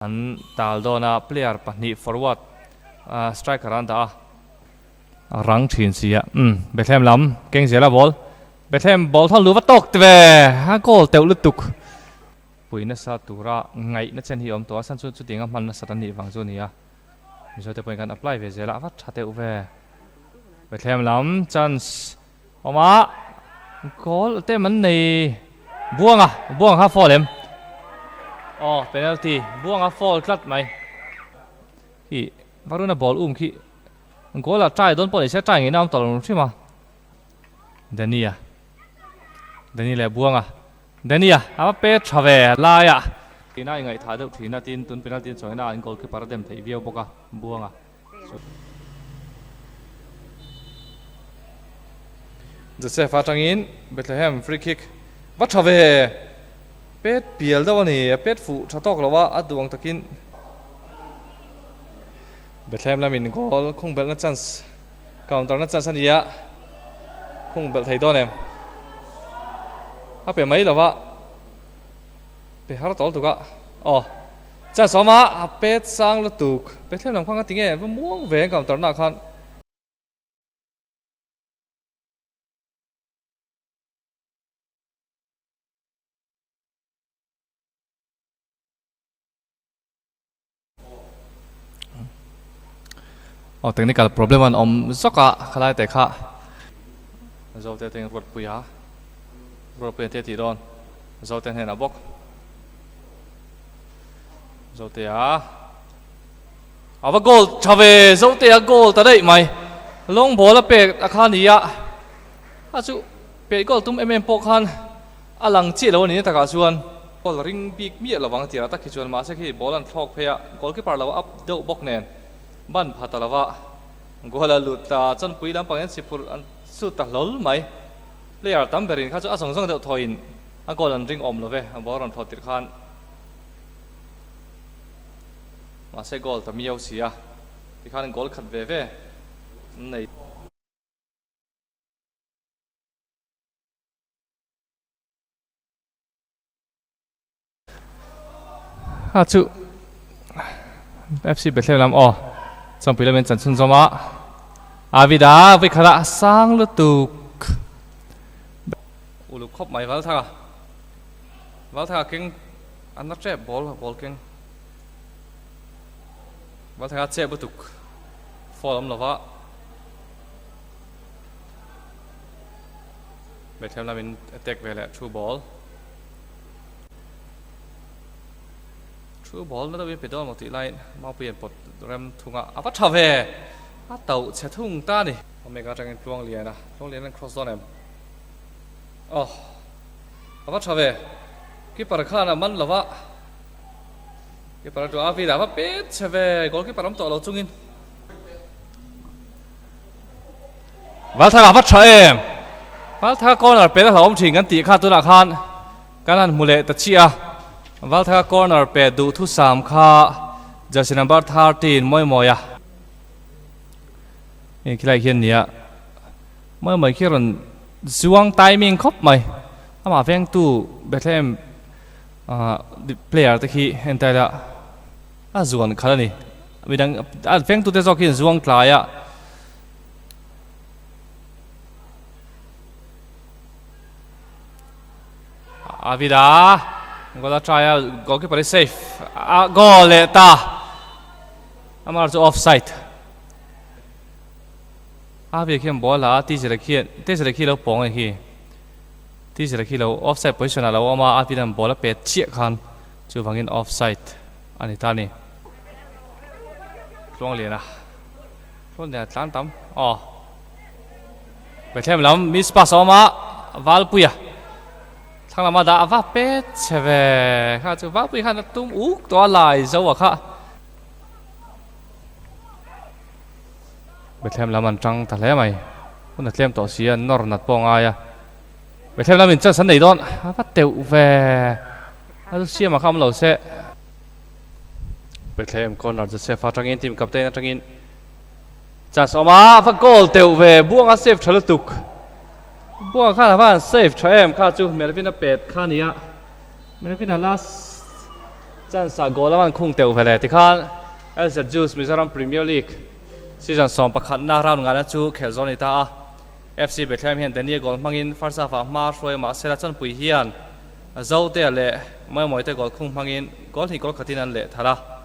An tal dawn a, player pahnih forward striker an dah a, a rang thin si a, umm Bethlehem lam keng zel a ball, Bethlehem ball thawn luh va tawk ve, a goal teuh lutuk. Pui nasa tura ngaihna chen hi a awm tawh a, chhan chu chutianga hman nasat an nih vang chu a ni a, Mizo te pawhin kan apply ve zel a, a va tha deuh ve. Bethlehem lam chance awm a, goal te an nei Buanga, Buanga kha foul em? Aw penalty, Buanga foul tlat mai. Khi Varuna ball um khi goal ah try dawn pawh ni se try ngei na awm tawh lo hrim a. Danny-a, Danny leh Buanga, Danny-a a va pet tha ve laiah. Tina i ngaihthah deuh thin a tin tun penalty an chawina ah an goalkeeper a dem theih viau bawk a Buanga. Joseph atangin Bethlehem free kick va tha ve pet pial deuh a ni a pet fuh tha tawk lo a a duang takin Bethlehem lamin goal khung belhna chance counter na chance a ni a khung belh thei dawn em a pe mai lo va pe har tawl tuk a aw. Chance awm a, a pet sang lutuk. Bethlehem lam kha nga tinge va muang ve ang counter na khan. Aw technical problem an awm zawk a khalai te kha Zote te ruatpui a ruatpui an te tih dawn Zote hnenah bawk. Zotea a va goal tha ve Zotea goal ta daih mai long ball a pek a kha ni a a chu peh goal tum em em pawh khan a lang chiah lo a ni na takah chuan goal ring bik miah lovang tirah tak hi chuan mahse khi ball an thlawk phei a goalkeeper lo up deuh bawk nen ban pha ta lova goal a lut ta chawnpui lampang hian siphurh an sut ta hlawl mai player tam berin kha chu a zawng zawng deuh thawiin A goal an ring awm lo ve, a ball rawn thlawh tirh khan mahse goal ta miau si a, tikhan goal khat ve ve an nei. A chu FC Bethlehem lam aw Chawngpui lamin chan chhunzawm a, Avida vawikhat a sang lutuk. Uluk khawp mai Valthanga. Valthanga keng an la tep ball ball keng. Valthanga che butuk foul awm lova. Bethlehem lamin attack ve leh through ball. Through ball na deuhin pe dawn maw tih laiin Maupuian pawt rem thunga a va tha ve. A tauh chhe thung ta a ni. Omega atangin Tluanglian a, Tluanglian an cross dawn em? Aw, a va tha ve. Keeper khan a man lo va, keeper a ṭuah a, Vida a va pet chhe ve, goalkeeper awm tawh lo chungin. Valthaka a va tha em? Valthaka corner pet a hlauhawm thin kan tih kha tunah khan kan han hmu leh ta chiah a. Valthaka corner pet duhthusam kha jersey number 13 Mawimawia. Hei khilai khian nia mawi mai khi rawn zuang timing khawp mai amah vengtu Bethlehem ah player te khi entai la a zuan khalh a ni midang a vengtu te zawk hi an zuang tlai a. Avida goal a try a goalkeeper hi safe a goal leh ta. Amar chu offside. A ve khian ball a Tizira khian Tizira khi lo pawng a khi. Tizira khi lo offside position ah lo awm a, a vilan ball a pet chiah khan chuvangin offside a ni ta a ni. Tluangliana Tluangliana tlan tam aw Bethlehem lam miss pass a awm a Valpuia thlang lama dah a va pet che ve kha chu Valpuia khan a tum uk tawh a lai zo a kha. Bethlehem lam an tang ta hle mai. Hun a tlem tawh si a, nawr nat pawh a ngai a. Bethlehem lamin chance an nei dawn, a va teuh ve. A lu siam a kha awm lo se. Bethlehem corner Joseph atangin team captain atangin chance a awm a, a va goal teuh ve. Buanga save tha lutuk. Buanga khan a va han save tha em kha chu Melvin a pet kha a ni a. Melvin a last. Chance ah goal a van khung teuh vele tikhan LZ Juice Mizoram Premier League season 11 na round ngana chu khel zawn a ni ta a. FC Bethlehem hian Daniel goal hmangin first half ah hma hruai mahse la chawnpui hian Zotea leh Mawimawite goal khung hmangin goal hnih goal khatin an leh thar a.